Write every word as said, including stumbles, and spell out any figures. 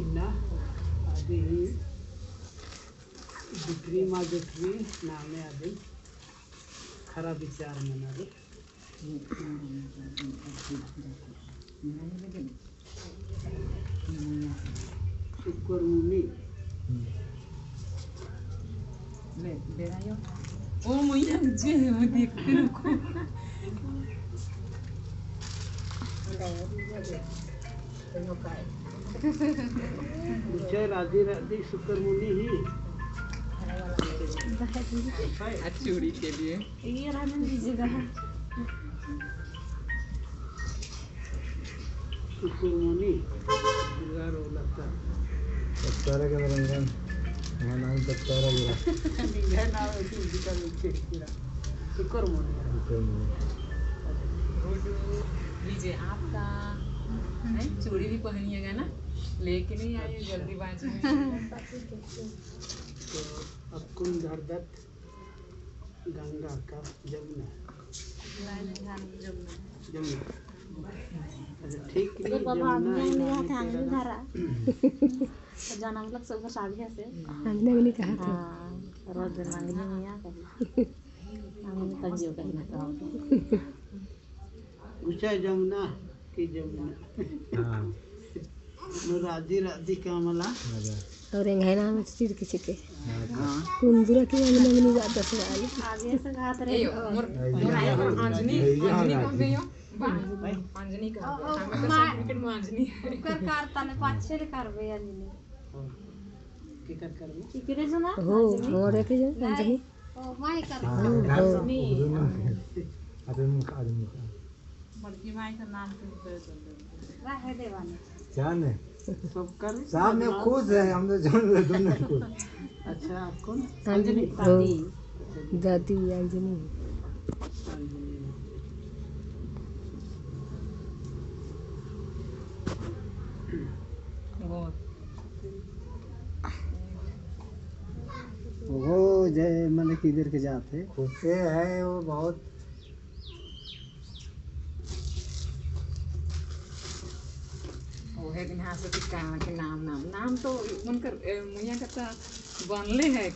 इन्ना अदी ही बिटरी मा बिटरी नामे अदी खरा विचार मना रई। सुकरमुनी। ले, बेरा यो। ओ मैया, जे है, मैं देखते रुको। मुझे राजी राजी सुकरमुनी ही। आ चूड़ी के लिए। ये रहने दीजिएगा। सुकरमुनी, दुर्गा रोलता। पत्तारा के रंगन, हाँ, नाम पत्तारा गिरा। निंगा नाम है कि उनका नीचे गिरा। सुकरमुनी। सुकरमुनी। गुडू, लीजिए आपका। हैं, चूड़ी भी पहनिएगा ना? लेके नहीं आए, जल्दीबाजी में। तो अब कौन धर दत? गंगा का जमुना। जमुना। जमुना। अच्छा, ठीक रई, अगर बाबा जमुना आंगन में इलाके हाथ आंगन तेरा धरा। तो जाना मतलब सब शादी है से। आंगन में नहीं कहा था। हाँ, रोज आंगन में आ कही। आंगन में तंजियो कही ना कहो। गुचा जमुना की जमुना। हाँ। नू राजी राजी का मला। और एंग्है नाम चिरकी चिके। हाँ। कुंदुरा की अंगना में नहीं जाता सवाल। आगे से घात रहे। ए, मोर, मोर आया ना, अंजनी, अंजनी कहाँ गई हो? बा, अंजनी कहाँ गई? हमें तो सर्टिफिकेट में अंजनी है। कर, कर, तने पाछे ले कर बे अंजनी। हाँ। की कर, कर बे? की करे जो ना? हो, अंजनी? मोरे के जो, नहीं। अंजनी। ओ, माई कर। हाँ, हाँ, हाँ। अरे मुख, अरे मुख। बड़की माई का नाम क्यों करे तो? रहे देवानी। जाने। सब कर। सब में खुश है, हम तो जान रहे दोनों खुश। अच्छा, आप कौन? अंजनी। अंजनी। दादी। दादी अंजनी। अंजनी। वो। वो जय मन किधर के जाते। खुशे है वो बहुत। ओहे दिन हाँ से टिकाना के नाम, नाम, नाम तो उनकर, ए, मुइया का तो बनले है।